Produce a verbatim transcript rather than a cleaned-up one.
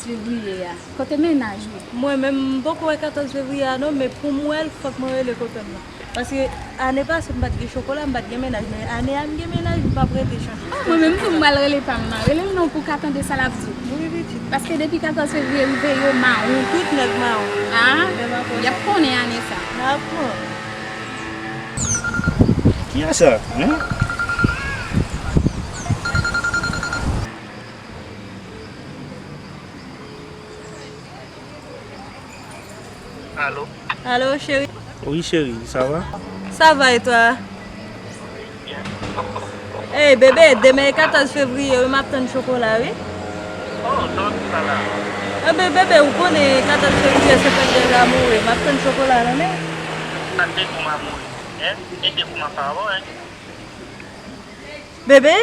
Fevriye a. Kote mennaj ou? Mwen menm, m poko wè katòz fevriye a non, men pou m wè l, fòk mwen rele kote m nan. Paske ane pase, m pa t gen chokola, m pa t gen mennaj, men ane a, m gen mennaj, m p ap rete chanje. Ah, mwen menm tou, m pral rele pa m nan. Rele l non pou w ka tande sa l ap di w. Wi, pitit. Paske depi katòz fevriye rive, yo mawon. Tout nèg mawon. Ah, y ap konnen ane sa. N ap konnen. Kiyès sa? Hein? Alo? Alo, cheri? Wi, cheri, sa va? Sa va, e twa? Ey, bebe, demen e katòz fevriye, wi, m ap tann chokola, wi. Oh, sa w ap di sa la? Ebe, bebe, ou konnen katòz fevriye se fèt dè zamoure, m ap tann chokola nan men. Sa se pou m a mouri, hein? E se pou m ap pa avè w, hein? Bebe?